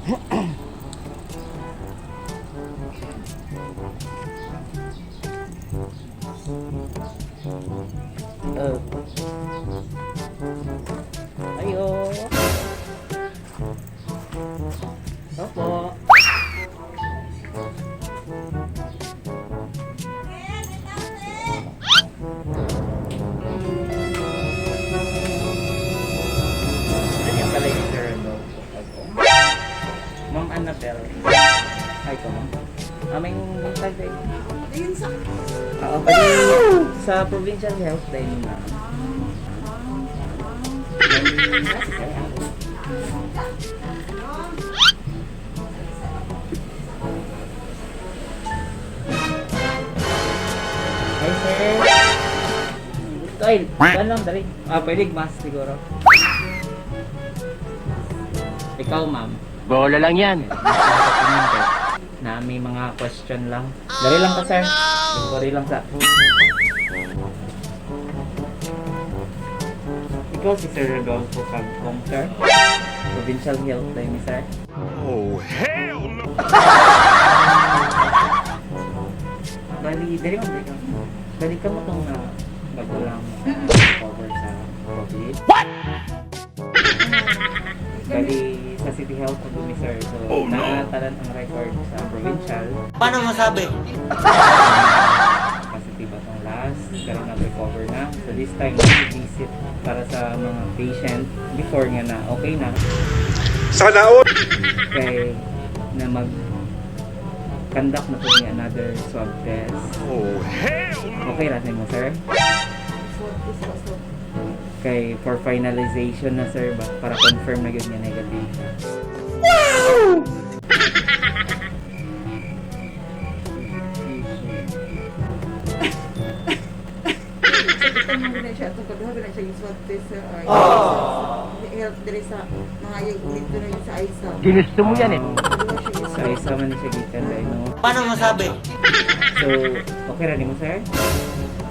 Oh. Ayo. Opo. Ano yung pala yung Sir Rodolfo? Opo. Ma'am Annabel. Hi ko, ma'am. Aming buntag day. Ayun sa Oo, pwede sa Provincial Health Day, ma'am. Hi, sir. Ay, ano lang, dali. Ah, pwede mask siguro. Ikaw, ma'am. Bola lang yan. Na may mga question lang. Dali lang ka, sir. Dali lang sa. Ikaw si Sir Rodolfo Cagcong, sir. Provincial Health Day ni sir. Oh, hell no! Bali, dali mo, dali ka. Bali ka mo itong bago lang cover sa COVID. What? Bali, sa City Health po ni sir. So, Oh, no. naatalan ang record sa provincial. Paano masabi? Positive atong last, pero nag-recover na. So this time, visit para sa mga patient before nga na okay na. Sana all! Kay na mag conduct na po ni another swab test. Oh, hell no! Okay ra mo, sir? Kay for finalization na, sir, ba para confirm na gyud nga negative siya. Sa mo na siya itong kaduha na siya yung swab test sa ay health diri sa mga yung dito na yung sa ISA. Ginusto mo yan eh. Kaduha siya yung Sa isa man siya gikan dahil no. Paano masabi? So, okay ra nimo, sir?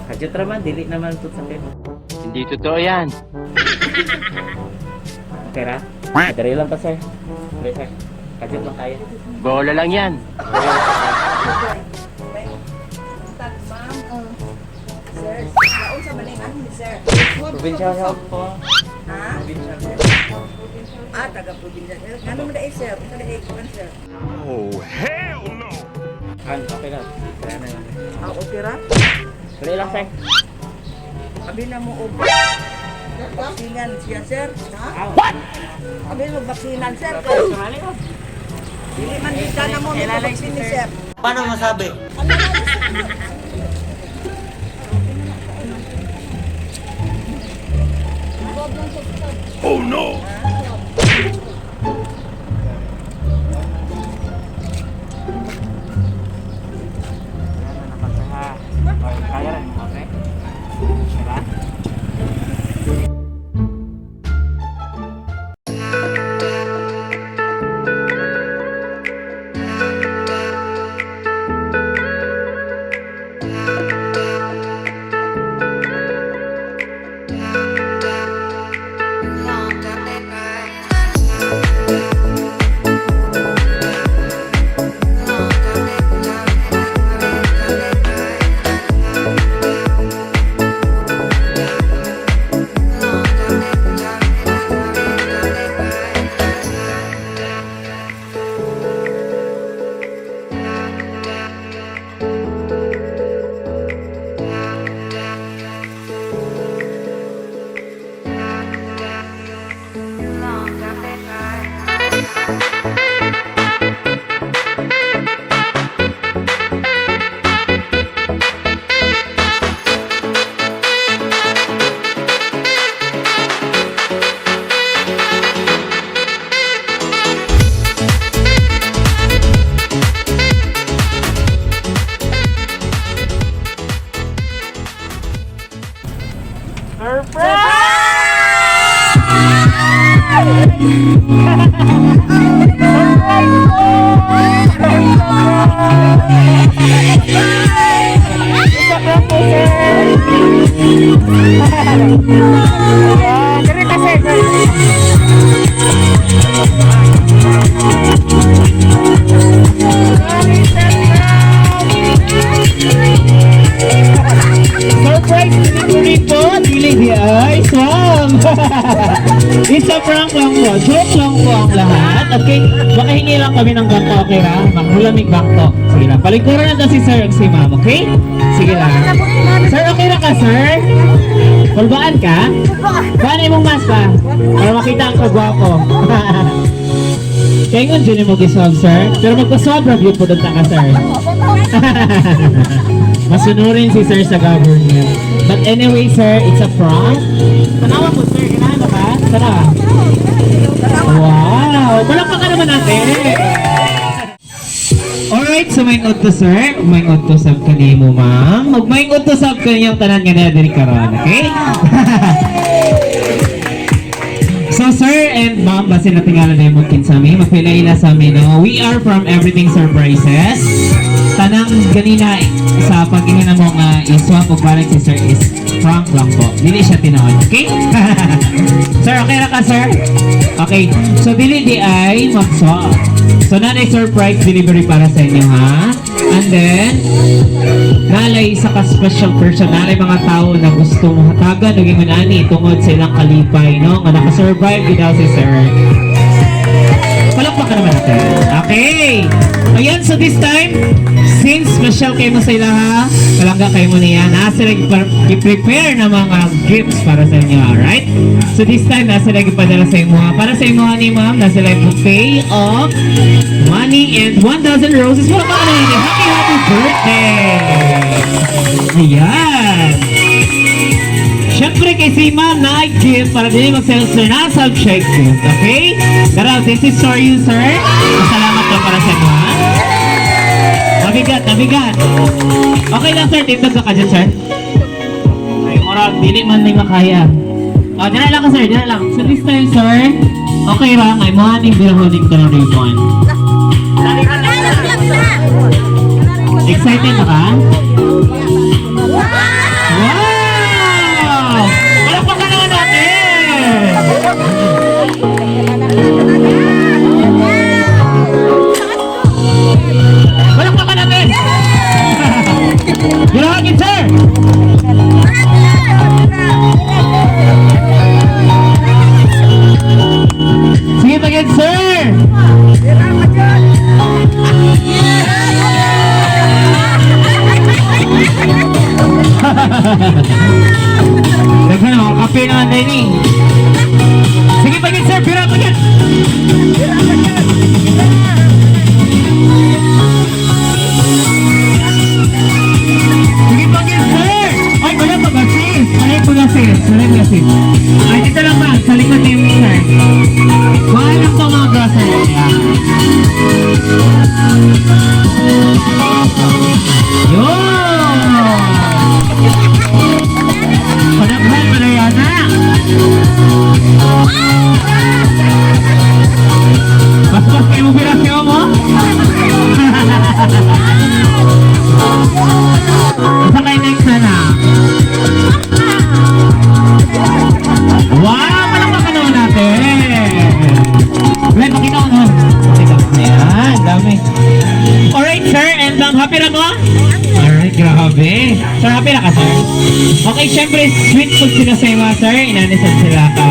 Hadjot ra man, dili naman pud sakit. Hindi totoo yan. Okay ra? Dali lang pa, sir. Dali, sir. Kadjot lang kayo. Bola lang yan. Tag, ma'am. Sir, naon sa maling ano ni sir? Provincial Health po. Ha? Provincial Health. Ah, taga provincial health. Ngano mo dai sir? Unsa dai kuan sir? Oh, hell no! Ah, okay lang. Kaya na lang. Ah, okay ra. Dali lang, sir. Abi na mo og baksinan siya sir. Ha? What? Abi mo baksinan sir. Kay dili man kita na mo ni baksin ni sir. Paano masabi? Oh no! Kaya rin mo, okay? Diba? Dali ka, sir. Prank lang po. Joke lang po ang lahat. Okay? Makahingi lang kami ng bangko, okay ra? Maghulamig bangko. Sige lang. Palikuran na si sir ug si ma'am, okay? Sige lang. Sir, okay ra ka, sir? Kulbaan ka? Paano imong mask ba? Para makita ang kagwapo. Kaya nga dyan mo giswab, sir. Pero magpaswab ra gyud po doon ta ka, sir. Masunurin si sir sa government. But anyway, sir, it's a prank. Tanawa po, sir. Ganahan ba ka? Tanawa. Wow! Palakpakan naman natin! Alright, so may to, sir. May to sab kanimo, ma'am. Ug may to sab kaniyang tanan nga naa diri karon, okay? So sir and ma'am, basin na tingala na yung kinsa mi, mapila-ila sa amin, no? We are from Everything Surprises. Tanang ganina sa pag-ingon mo nga iswap og balik si sir is prank lang po. Dili siya tinuod, okay? Sir, okay ra ka, sir? Okay. So dili di ay mag-swap. So nanay surprise delivery para sa inyo, ha? And then, nalay isa ka special person, nalay mga tao na gusto mo hatagan og ingon ani tungod sa ilang kalipay, no? Nga naka-survive gid daw si sir. Palakpakan naman natin. Okay. Ayan, so this time, since special kayo mo sa ila ha, palangga kayo mo niya, nasa i-prepare na mga gifts para sa inyo, alright? So this time, nasa lagi padala sa imo ha. Para sa imo ha ni ma'am, nasa like bouquet of money and 1,000 roses. Palakpakan naman natin. Happy, happy birthday! Ayan! Siyempre kay si ma'am na gift para din mag-sell sir na subject gift, okay? Pero this is for you, sir. Salamat ka para sa inyo, ha? Mabigat, mabigat. Okay lang, sir. Tindog ka ka dyan, sir. Ay, murag, dili man ni makaya. Oh, dira lang ka, sir. Dira lang. So this time, sir, okay ra, may mga ning birahoning ka ng ribbon. Excited na ka? Wow! Palakpakan naman natin! Palakpakan natin! Gilahangin, sir! Sige, pagin, sir! Daghan mga kape naman din eh. Sige, pagin, sir! Pira, pagin! Sige, pagin, sir! Ay, wala pa ba, sis? Wala pa ba, sis? Wala pa, sis? Ay, dito lang ba? Sa likod ni sir. Wala lang po mga grocery. Ayan. Yun! Panaghan, Mariana! Basbas kayo mo pinasyo mo? Isa kay next na na. Wow! Palakpakan naman natin! Glenn, pakita ko naman. Pakita ko. Ayan, dami. Alright, sir. And happy na mo? Alright, grabe. Sir, happy na ka, sir? Okay, syempre, sweet food sila sa iyo, sir. Inanisan sila ka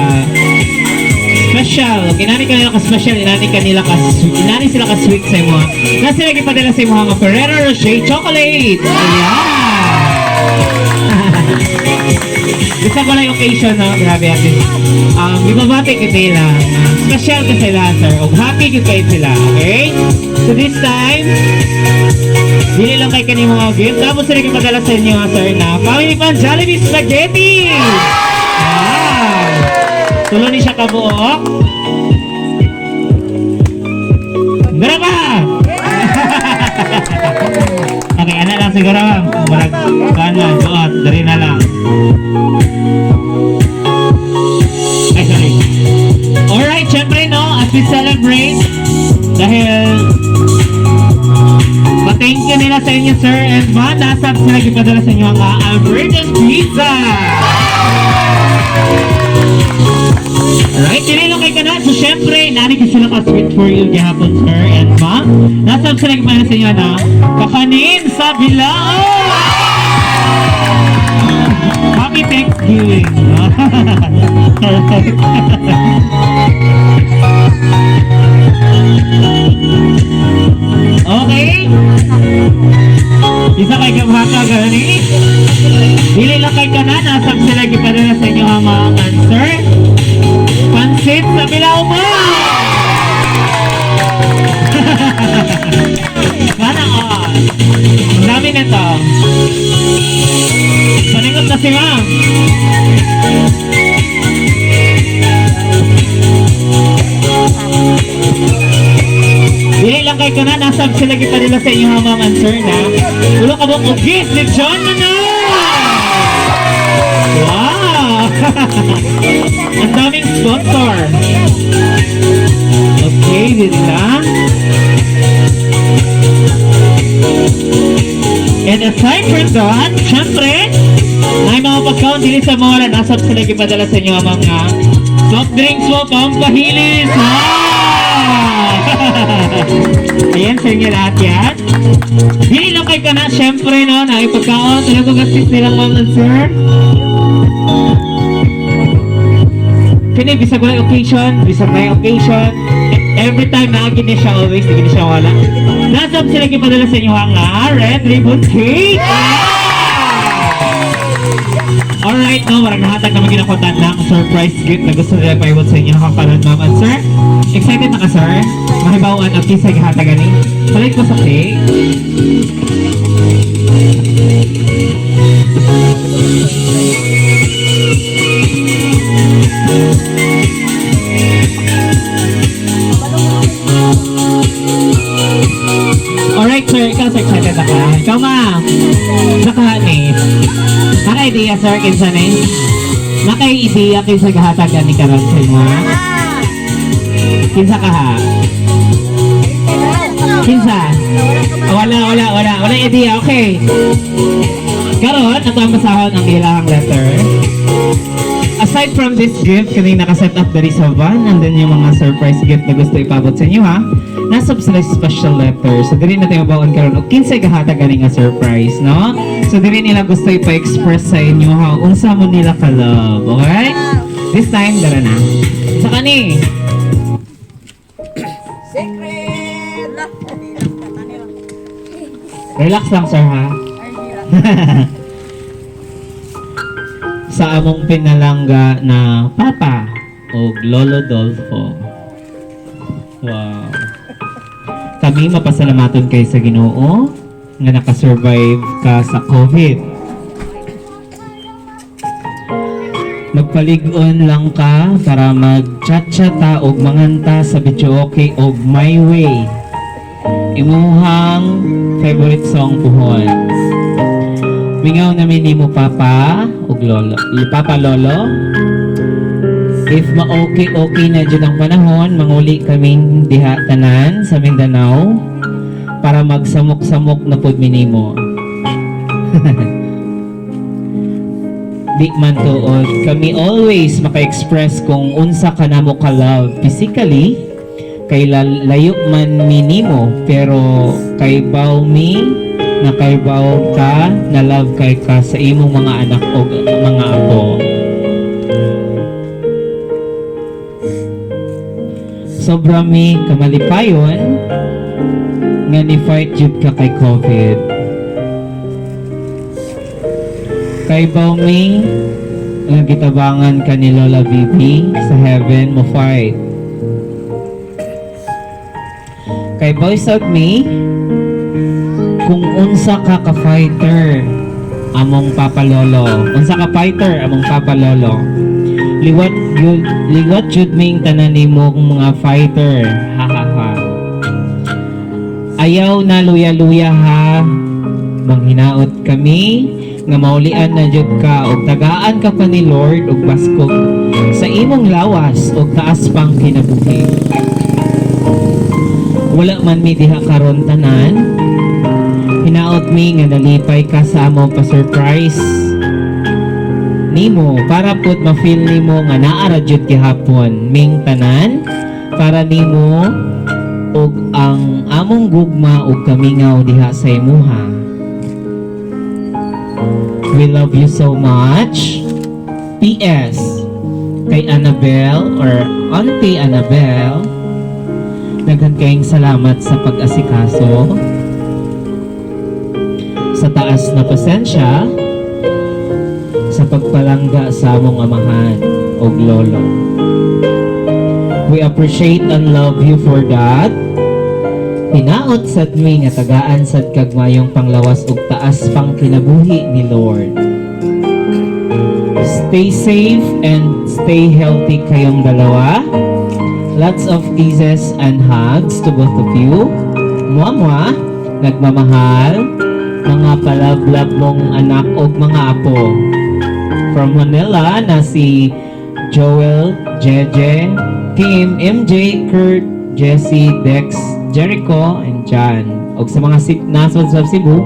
special. Inani kanila ka special, inani kanila ka sweet. Inani sila ka sweet sa imo. Na sila gipadala sa imo nga Ferrero Rocher chocolate. Ayan. Isa ko lang yung occasion, no? Grabe natin. Ibabati kita nila. Special ka sila, sir. Og happy gyud kayo sila, okay? So this time, dili lang kay kanimo mga gift. Tapos sila gipadala sa inyo, sir, na Family Fun Jollibee Spaghetti! Wow! Tulo ni siya kabuok. Dara ka! Okay, ana lang siguro, ma'am. Murag, kana, duot, diri na lang. Ay, sorry. Alright, syempre, no, as we celebrate, dahil ma-thank you nila sa inyo, sir, and ma'am, nasa sila gipadala sa inyo ang Alberta's Pizza! Alright, dili lang kay kana. So, syempre, nani ko sila ka-sweet for you gihapon, sir and ma'am. Nasa sila gipadala sa inyo na kakanin sa bilao! Happy Happy Thanksgiving! Alright. Okay? Isa kay kamhaka gani. Dili lang kay kanan, asam sila gipadala sa inyo ang mga answer. Pansit sa bilao mo! Sana all. Ang dami na to. Paningot na si ma'am. Dili lang kay kanan, asam sila gipadala sa inyo ang mga answer na. Ulo ka mong ugis ni John Manon! Wow! Ang daming sponsor. Okay, dito lang. And aside from that, syempre, may mga pagkaon dili sa mall at asap sila gipadala sa inyo ang mga soft drinks mo, pampahilis! Wow! Ayan sa inyo lahat yan. Dili lang kay kana, syempre, no, na ipagkaon. Talagang gastis nilang ma'am and sir. Kini, bisag wala occasion, bisag may occasion, every time na gini siya always, di gini siya wala. Nasa sila gipadala sa inyo ang red ribbon cake! Alright, no, marang nahatag naman ginakontan ng surprise gift na gusto nila paibot sa inyo kakaroon, ma'am and sir. Excited na ka, sir? Mahibawaan ang kisay gihatag ani. Palit ko sa cake. Alright, sir. Ikaw, sir, excited na ka? Ikaw, ma'am. Naka, ni. Naka-idea, sir, kinsa ni? Naka-idea kinsa gahatag ani karon sa imo, ha? Kinsa ka, ha? Kinsa? Wala, wala, wala. Wala idea. Okay. Karon, ato ang basahon ang ilahang letter. Aside from this gift, kani naka-set up diri sa van, and then yung mga surprise gift na gusto ipabot sa inyo, ha? Nasa sila special letter. So, diri na tayo mabaon karon og kinsay gahatag ani nga surprise, no? So, diri nila gusto ipa-express sa inyo, ha? Unsa mo nila ka-love, okay? This time, dara na. Sa kani, Secret! Relax lang, sir, ha? Sa among pinalangga na Papa o Lolo Dolfo. Wow. Kami mapasalamaton kay sa Ginoo nga nakasurvive ka sa COVID. Magpalig-on lang ka para mag-chat-chata og manganta sa videoke og My Way. Imuhang favorite song puhon. Mingaw namin nimo papa ug lolo, papa lolo. If ma-okay okay na jud ang panahon, manguli kaming diha tanan sa Mindanao para magsamok-samok na pud mi nimo. Di man tuod, kami always maka-express kung unsa ka namo ka love physically kay layo man mi nimo, pero kay baw mi na kay baw ka na love kay ka sa imong mga anak o mga apo. Sobra mi kamalipayon nga ni fight jud ka kay COVID. Kay baw mi nga gitabangan ka ni Lola Bibi sa heaven mo fight. Kay Voice of Me, kung unsa ka ka-fighter, among Papa Lolo. Unsa ka fighter, among Papa Lolo. Liwat yun, liwat jud ming tanan nimo mga fighter. Ha ha ha. Ayaw na luya-luya ha. Manghinaot kami nga maulian na jud ka og tagaan ka pa ni Lord og baskog sa imong lawas og taas pang kinabuhi. Wala man mi diha karon tanan. Hinaot mi nga nalipay ka sa among pa-surprise nimo para pud ma-feel nimo nga naa ra jud gihapon ming tanan para nimo og ang among gugma ug kamingaw diha sa imuha. We love you so much. PS, kay Annabel or Auntie Annabel, daghan kayong salamat sa pag-asikaso, sa taas na pasensya, sa pagpalangga sa among amahan og lolo. We appreciate and love you for that. Hinaot sad mi nga tagaan sad kag mayong panglawas ug taas pang kinabuhi ni Lord. Stay safe and stay healthy kayong dalawa. Lots of kisses and hugs to both of you. Mua mua, nagmamahal, mga palablab mong anak o mga apo. From Manila na si Joel, Jeje, Kim, MJ, Kurt, Jesse, Dex, Jericho, and John. Og sa mga nasa sa Cebu,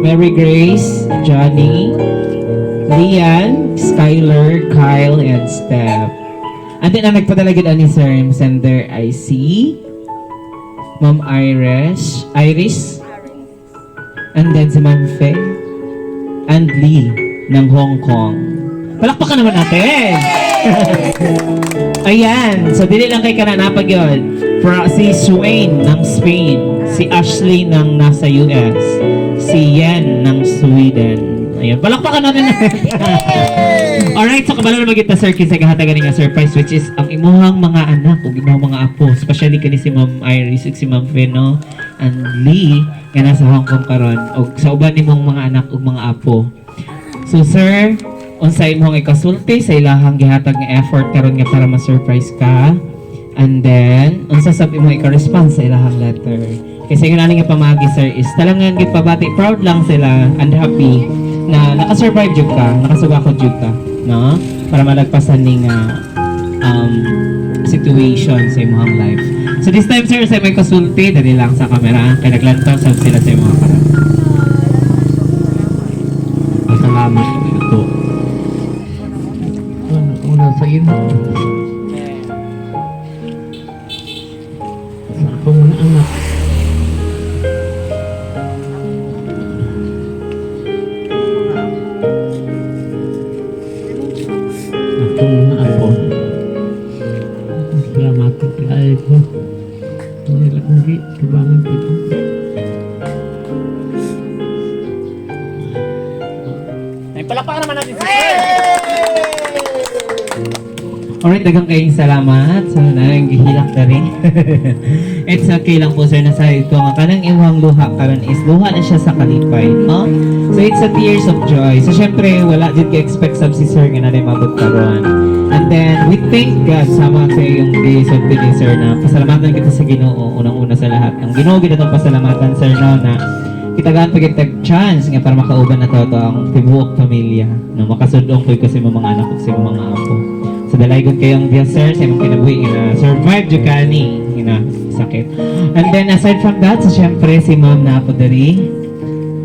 Mary Grace, Johnny, Lian, Skyler, Kyle, and Steph. And then, ang nagpadala gid ani, sir, sender I see Ma'am Iris, Iris, and then si Ma'am Faye, and Lee ng Hong Kong. Palakpakan naman natin! Ayan, so dili lang kay kananapag yun. Si Swain ng Spain, si Ashley ng nasa US, si Yen ng Sweden. Ayan, palakpakan natin. Alright, so kabalo naman kita, sir, kinsa gahatagan nga surprise, which is ang imuhang mga anak ug imuhang mga apo, especially kani si Ma'am Iris ug si Ma'am Feno and Lee nga nasa Hong Kong karon ug sa uban nimong mga anak ug mga apo. So sir, unsa imong ikasulti sa ilahang gihatag nga effort karon nga para ma-surprise ka? And then, unsa sab imong ika-response sa ilahang letter? Kasi yung nga pamagi, sir, is talangan gid pabati, proud lang sila and happy na naka-survive jud ka, nakasugakot jud ka, no? Para malagpasan ni nga situation sa imong life. So this time, sir, sa may kasulti, dali lang sa camera, kay naglantaw sab sila sa imong karon. Salamat ito. Una sa inyo. Sa akong mga anak. Mga apo. Akong mga apo. Salamat kaayo ko. Hindi lang hindi tubangan kita. Ay, palakpakan naman natin si sir! Alright, daghang kayong salamat sa nang gihilak na rin. It's okay lang po, sir, nasa ko nga kanang imuhang luha karon is luha na siya sa kalipay, no? So it's a tears of joy. So syempre wala jud ka expect sab si sir nga nanay mabot karon. And then we thank God sama sa iyong gisulti ni sir na pasalamatan kita sa Ginoo unang-una sa lahat. Ang Ginoo gid atong pasalamatan, sir, no, na kitagaan pa kitag chance nga para makauban na to ang tibuok pamilya, no, makasudong ko kasi mga anak ug sa imong mga apo. So dalaygon kayong Diyos, sir, sa imong kinabuhi nga na survive jud ka ni nga sakit. And then aside from that, so syempre si Ma'am na ako diri.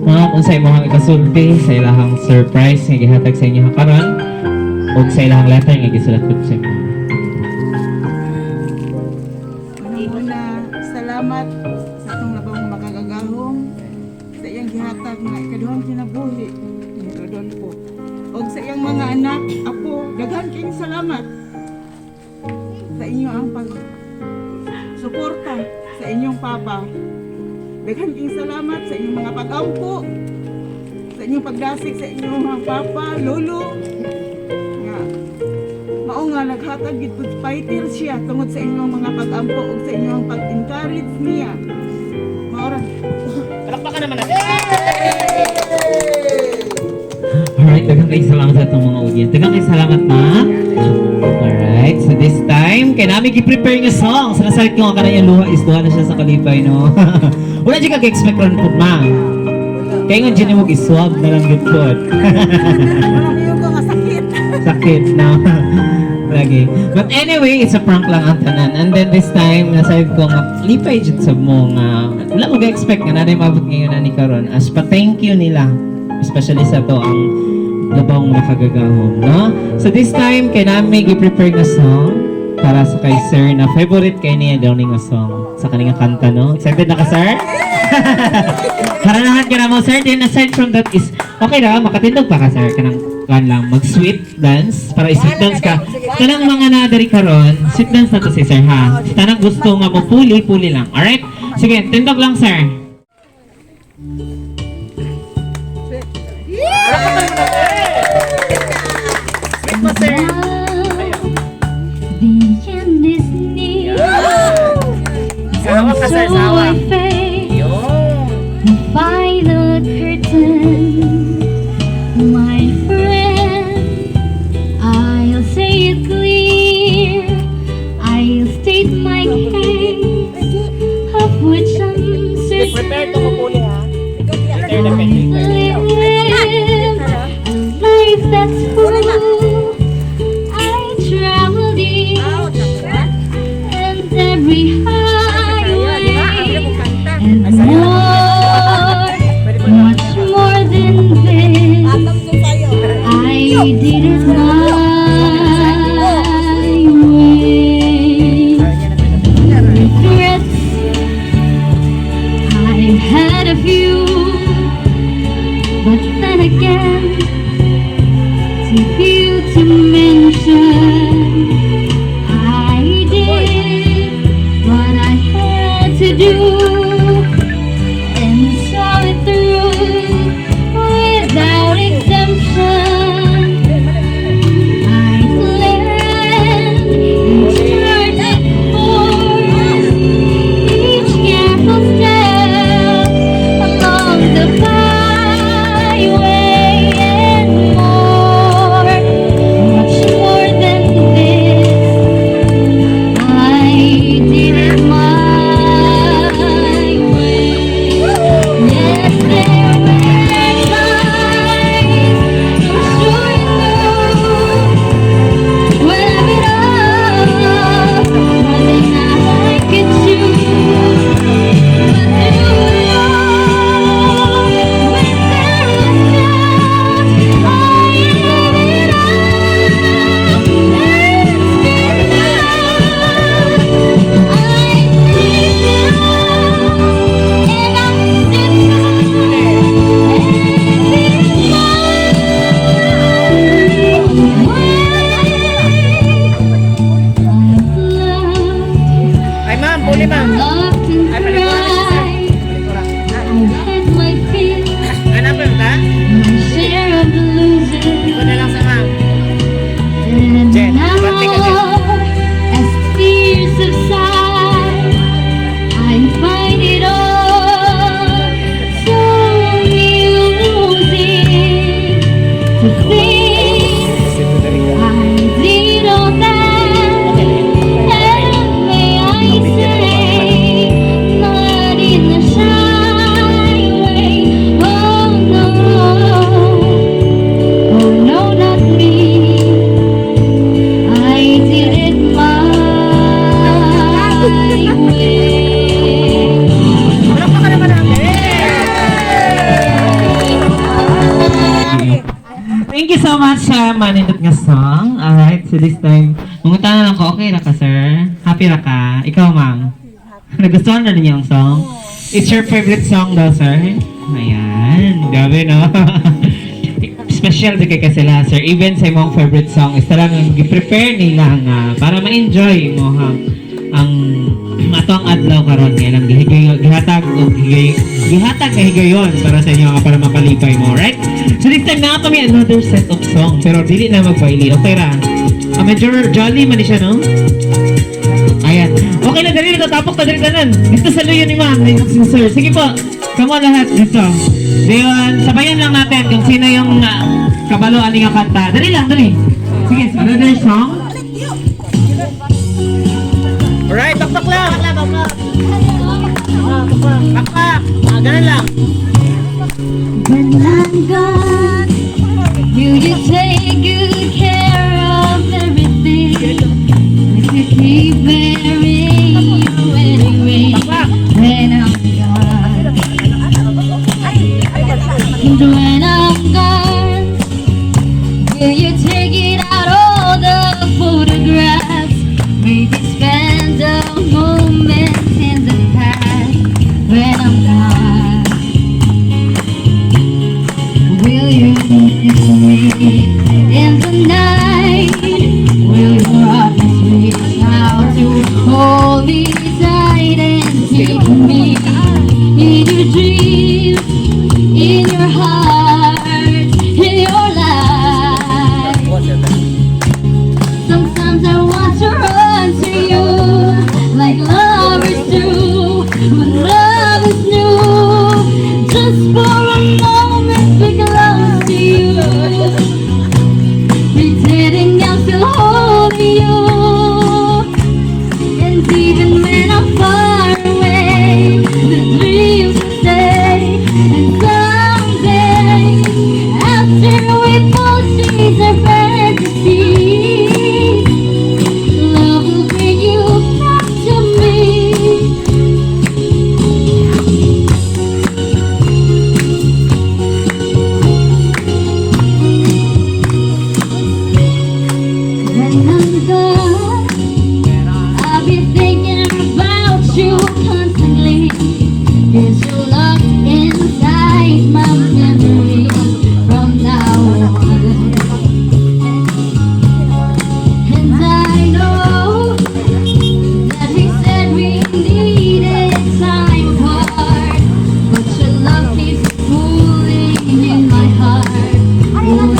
Ma'am, unsa imong ikasulti sa ilahang surprise nga gihatag sa inyo karon ug sa ilahang letter nga gisulat pud sa inyo? Una, salamat sa atong labawng makagagahom sa iyang gihatag nga ikaduhang kinabuhi ni Rodolfo. Og sa iyang mga anak, apo, daghan kayong salamat sa inyo ang pag suporta sa inyong papa. Daghan kayong salamat sa inyong mga pag-ampo, sa inyong pagdasig sa inyong mga papa, lolo, nga mao nga naghatag gid pud fighter siya tungod sa inyong mga pag-ampo ug sa inyong pag-encourage niya. Mao ra. Palakpakan naman natin! Alright, daghang kayong salamat sa atong mga audience. Daghang kayong salamat, ma'am. Alright, so this time, kay namin gi-prepare nga song. Sa nasayod ko nga kanang luha is luha na siya sa kalipay, no? Wala dyan kag-expect ron po, ma'am. Kaya nga dyan mo iswab na lang gud po. Wala kayo ko nga sakit. Sakit, no? Lagi. But anyway, it's a prank lang ang tanan. And then this time, nasayod ko nga, lipay dyan sa mo nga, wala mo ga-expect nga nanay mabot ngayon na ni karon as pa-thank you nila. Especially sa to ang labawng makagagahom, no? So this time, kay namin gi-prepare nga song para sa kay sir na favorite kay niya daw ni nga song sa kaninga kanta, no? Excited na ka, sir? Haranahan ka na mo, sir. Then aside from that is, okay na, makatindog pa ka, sir. Kanang Kan lang mag-sweet dance para i-sweet dance ka. Kanang mga naa diri karon, sweet dance na to si sir ha. Tanang gusto nga mo puli, puli lang. Alright? Sige, tindog lang, sir. Wait mo, sir. The end is near. Sawa ka, sir. So Sawa. I face Yun. the final curtain. My friend, I'll say it clear. I'll state my case, of which I'm Prepare to certain. mupuli ha. Prepare the pen later. Live a life that's full. I traveled each and every highway and more, much more than this. I did it my way. Regrets, I've had a few, but then again, too few to mention. I did what I had to do and saw it through without exemption. I planned each charted course, each careful step along the byway, and more, much more than this. I did it my way. Yes, there were times, I'm sure you knew, when I bit off more than I could chew. But through it all, when there was doubt, I gave it up and stood out. I faced it all, and I stood tall and did it my way. I've loved, Ay, ma'am. Puli, ma'am. loved and Ay, palikura na siya, sir. cried. Palikura. I've had my fill, Hanapin ta? my share of losing. Ikaw na lang sa ma'am. And Jen, bante ka, Jen. now, as tears subside, I find it all so amusing to think I did all that. And may I say, not in a shy way. Oh no, oh no, not me. I did it my way. Palakpakan naman natin. Thank you so much sa manindot nga song. Alright, so this time, mangutana lang ko, okay ra ka, sir? Happy ra ka? Ikaw, ma'am? Nagustuhan na niyo ang song? It's your favorite song daw, sir? Ayan, grabe, no? Special di kay ka sila, sir. Even sa imong favorite song is talagang gi-prepare nila nga para ma-enjoy mo ha ang ato ang adlaw karon nga ilang gihatag og gihatag nga higayon para sa inyo nga para mapalipay mo, right? So this time na kami another set of song pero dili na magpaili. Okay ra? Ah, medyo jolly man ni siya, no? Ayan. Okay na, dali na, tatapok na, dali tanan. Dito sa luyo ni ma'am, ni sir. Sige po, come on lahat dito. Diyon, sabayan lang natin kung sino yung kabalo ani nga kanta. Dali lang, dali. Sige, another song. Alright, bakbak lang. Bakbak. Ah, ganun lang. When I'm gone, will you take good care of everything? Will you keep wearing your wedding ring Bakbak. when I'm gone? And when I'm gone, will you take it out all the photographs? Maybe spend a moment in the past when I'm gone. Will you miss me? Keep me in your dreams, in your heart, in your life. Sometimes I want to run to you like lovers do when love is new. Just for a moment, be close to you, pretending I'm still holding you. And even when I'm far away, the dreams will stay. And someday, after we both chase our fantasies, love will bring you back to me. When I'm gone, I'll be thinking about you constantly. 'Cause you're locked inside my memory from now on. And I know that we said we needed time apart, but your love keeps pulling in my heart. Oh,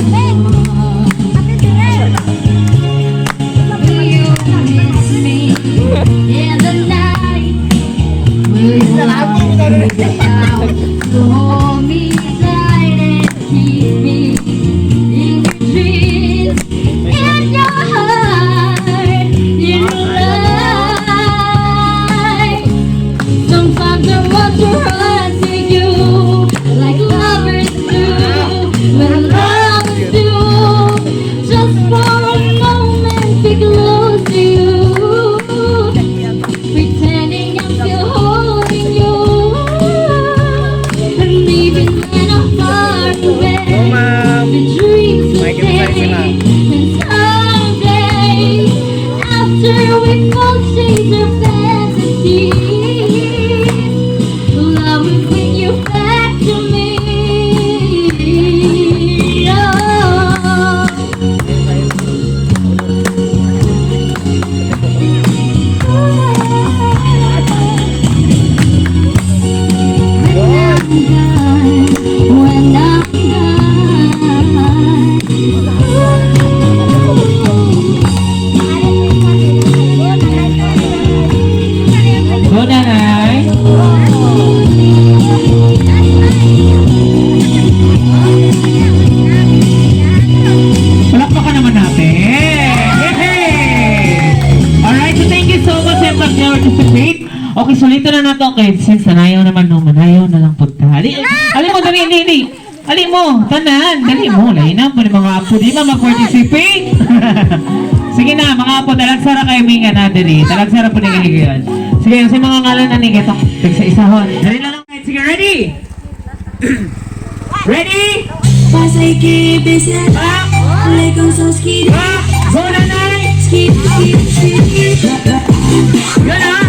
will you miss me in the night? Will you reach out to hold me tight and keep me in your dreams, in your heart, in your life? Sometimes I want to run to you like lovers do when love is due. Just for a moment, be close to you, pretending I'm still holding you. And even when I'm far away, Ma'am. the dreams will May kinsa si stay. ma'am. And someday, after we both chase our fantasies, love will bring you back to me. Oh. When I'm gone, when I'm gone. Go, nanay. Palakpakan naman natin. Yay! Alright, so thank you so much sa pag-participate. Okay, so lito na nato. Okay, since nanayaw naman no, manayaw na lang punta. Ali, ali mo, dali, dali, dali. Ali mo, tanan, dali mo. Lain na po ni mga apo, di ma mag-participate. Sige na, mga apo, talagsara kayo minga na, dali. Talagsara po ni Giligilan. Sige, sa mga ngalan na ni Getong, tig sa isahon. Dali na lang. Sige, ready? Ready? Back! Back! Go, nanay! Yun ah!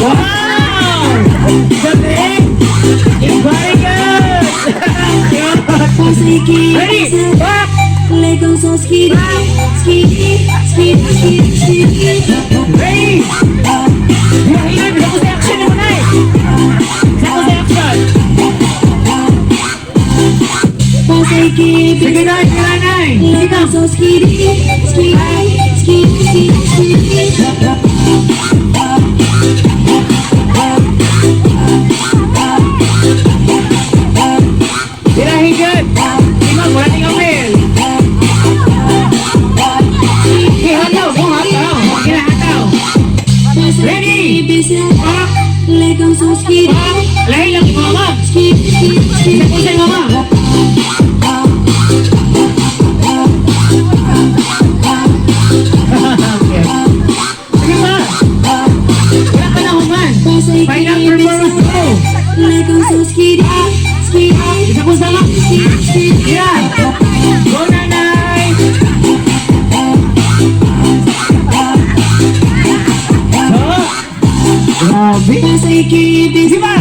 Wow! Galing! It's very good! Ready? Back! Ready? Hinay, bisa ko sa action mo na eh! Bisa ko sa action! Sige na, sige na, nay! Sige na! Tira, higit! Imang, wala ting apel! Hihataw, kung hataw! Kinahataw! Ready? Back! Back! Lahi lang yung mama! Isa po sa mama! Sige ma! Wala ka na human! Final performance go! Isa po sa mama! Yeah! Go nanay! Go! Grabe! Sige ma!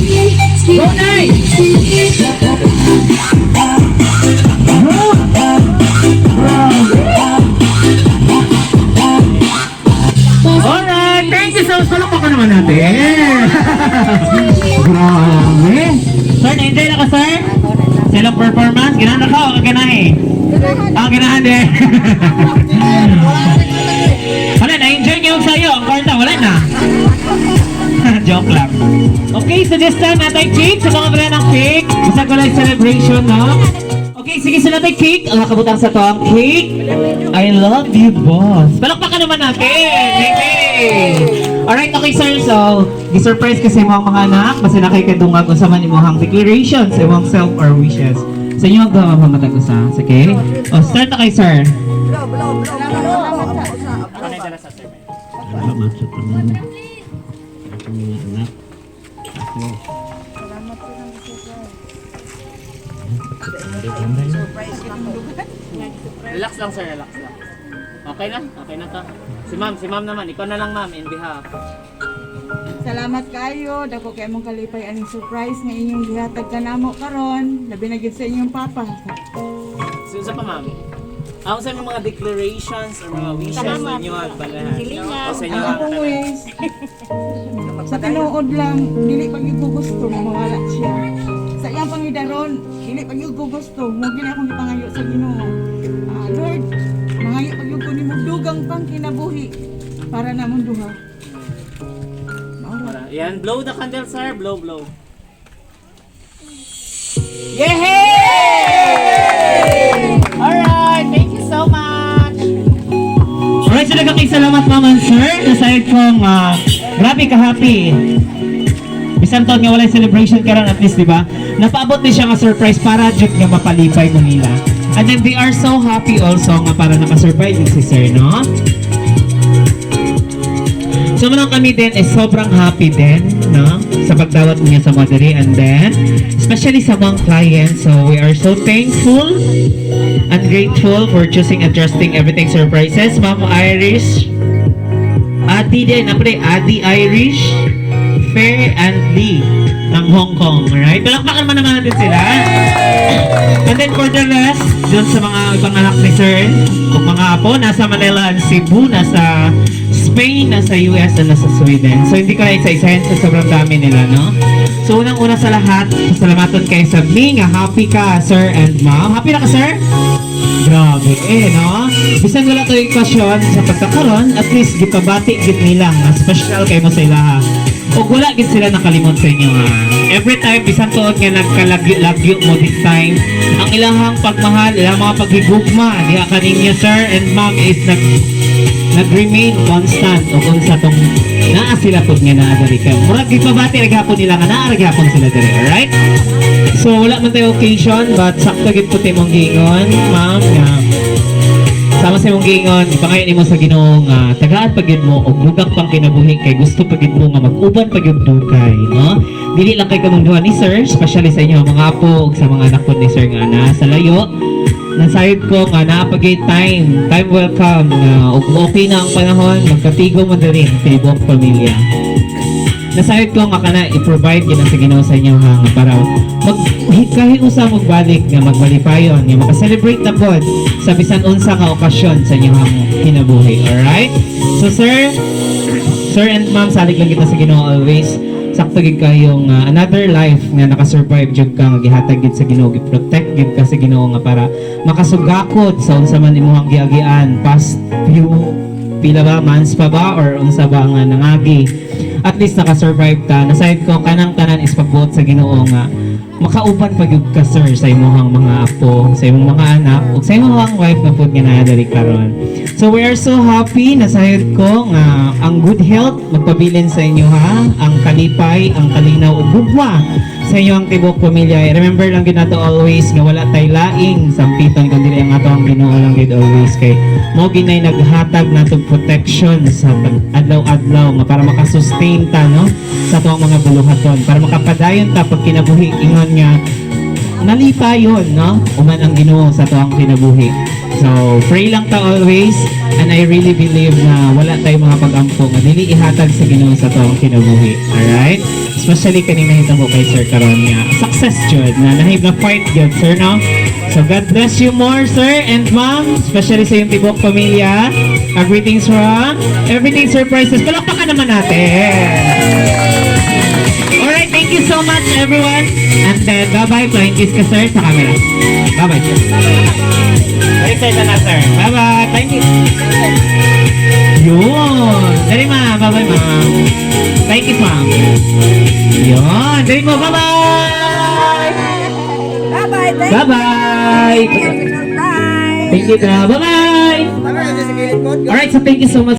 Yes! Go nay! Go! Grabe! Alright! applause. Palakpakan naman natin. Grabe. Sir, na-enjoy na ka, sir? Sila performance? Ganahan na ka o ganahe? Ah, ganahan din. Wala, na-enjoy niyo sa'yo. Ang kwarta, wala na. Joke lang. Okay, so this time, natay cake. Sa mga brand ng cake. Basta ko lang celebration, no? Okay, sige, so natay cake. Ang nakabutang sa to ang cake. I love you, boss. Palakpakan naman natin. Hey, hey. Alright, okay, sir. So, gi-surprise kasi mo ang mga anak. Basta na kay kadungag unsa man imong declarations, imong self or wishes. Sa inyo ang gawa mamatag usa. Okay? O, start na kay sir. Blow, blow, blow, blow. Ako na dala sa sir. Salamat sa tanan. Akong mga anak. Ako. Salamat po ng surprise. Surprise na ko. Relax lang, sir, relax lang. Okay na? Okay na to. Si ma'am naman. Ikaw na lang, ma'am, in behalf. Salamat kayo. Dako kay among kalipay aning surprise nga inyong gihatag kanamo karon. Labi na gid sa inyong papa. So, isa pa, ma'am. Ang sa mga declarations or mga wishes sa inyo at balahan. O sa inyo Ang ang akong wish sa tinuod lang, dili pag ko gusto nga mawala siya. Sa iyang pangidaron, dili pag ko gusto, mo gini akong gipangayo sa Ginoo. Ah, Lord, mangayo pag ko nimo dugang pang kinabuhi para namong duha. Mao ra. Yan, blow the candle, sir. Blow, blow. Yay! Alright, thank you so much. Alright, so daghang salamat, ma'am and sir. Nasayod kong grabe ka happy. Bisan taon nga walay celebration karon at least, di ba? Napaabot ni siya nga surprise para jud nga mapalipay mo nila. And then they are so happy also nga para naka-surprise din si sir, no? So manang kami din is sobrang happy din, no? Sa pagdawat niya sa Madari and then especially sa mga clients. So we are so thankful and grateful for choosing and trusting Everything Surprises. Ma'am Irish, Adi din, napre, Adi Irish, Fair and Lee ng Hong Kong. Alright? Palakpakan man naman natin sila. And then for the rest, dun sa mga ibang anak ni Sir, kung mga apo, nasa Manila and Cebu, nasa Spain, nasa US, and nasa Sweden. So hindi ko na isa-isahin sa sobrang dami nila, no? So unang-una sa lahat, pasalamatan kay sa me nga happy ka, sir and ma'am. Happy na ka, sir? Grabe eh, no? Bisan wala to okasyon sa pagkakaroon, at least gipabati gid nila nga special kay mo sa ilaha. Ug wala gid sila nakalimot sa inyo ha. Every time bisan tuod nga nagkalagyo-lagyo mo this time, ang ilahang pagmahal, ilang mga paghigugma diha kaninyo, sir and ma'am, is nag-remain constant o kung sa tong naa sila pud nga naa diri kay murag gipabati ra gihapon nila nga naa ra gihapon sila diri, alright? So wala man tayo occasion but sakto gid pud imong giingon, ma'am, nga sama sa imong giingon, ipangayo nimo sa Ginoo nga tagaan pa gyud mo og dugang pang kinabuhi kay gusto pa gyud mo nga mag-uban pa gyud dugay, no? Dili lang kay kamong duha ni sir, especially sa inyo mga apo ug sa mga anak pod ni sir nga naa sa layo. Nasayod ko nga naa pa gyud time, time will come nga ug okay na ang panahon, magkatigo mo diri tibuok pamilya. Nasayod ko nga kana i-provide yun ang sa Ginoo sa inyo ha nga para mag kahit usa magbalik nga magmalipayon nga maka-celebrate na pod sa bisan unsa nga okasyon sa inyong kinabuhi, alright? So sir, sir and ma'am, salig lang kita sa Ginoo always. Sakto gid kayong another life nga naka-survive jud ka nga gihatag gid sa Ginoo, gi-protect gid ka sa Ginoo nga para makasugakod sa unsa man imong giagian past few pila ba months pa ba or unsa ba nga nangagi. At least naka-survive ka. Nasayod ko kanang tanan is pagbuot sa Ginoo nga makauban pa gyud ka, sir, sa imong mga apo, sa imong mga anak ug sa imong wife na pud nga naa diri karon. So we are so happy. Nasayod ko nga ang good health magpabilin sa inyo ha, ang kalipay, ang kalinaw ug gugma sa inyo ang tibuok pamilya. Remember lang gyud nato always nga wala tay laing sampiton kundi ang ato ang Ginoo lang gyud always kay mo ginay naghatag nato protection sa adlaw-adlaw nga para makasustain ta, no, sa atong mga buluhaton para makapadayon ta pag kinabuhi ingon nga nalipayon, no, uman ang Ginoo sa atoang kinabuhi. So pray lang ta always and I really believe na wala tayong mga pag-ampo nga dili ihatag sa Ginoo sa atoang kinabuhi, alright? Especially kaning nahitabo kay sir karon nga success jud na nahib na fight gyud, sir, no? So God bless you more, sir and ma'am, especially sa iyong tibok pamilya. Greetings from Everything Surprises. Palakpakan naman natin. Alright, thank you so much, everyone. And then, bye-bye. Flying kiss ka, sir, sa camera. Bye-bye, sir. Bye, sir, na, sir. Bye-bye. Flying kiss. Yun. Dali, ma'am. Bye-bye, ma'am. Flying kiss, ma'am. Yun. Dali mo. Bye-bye. Bye-bye. Thank Bye-bye. you. Surprise. Thank you, bye-bye. Alright, so thank you so much.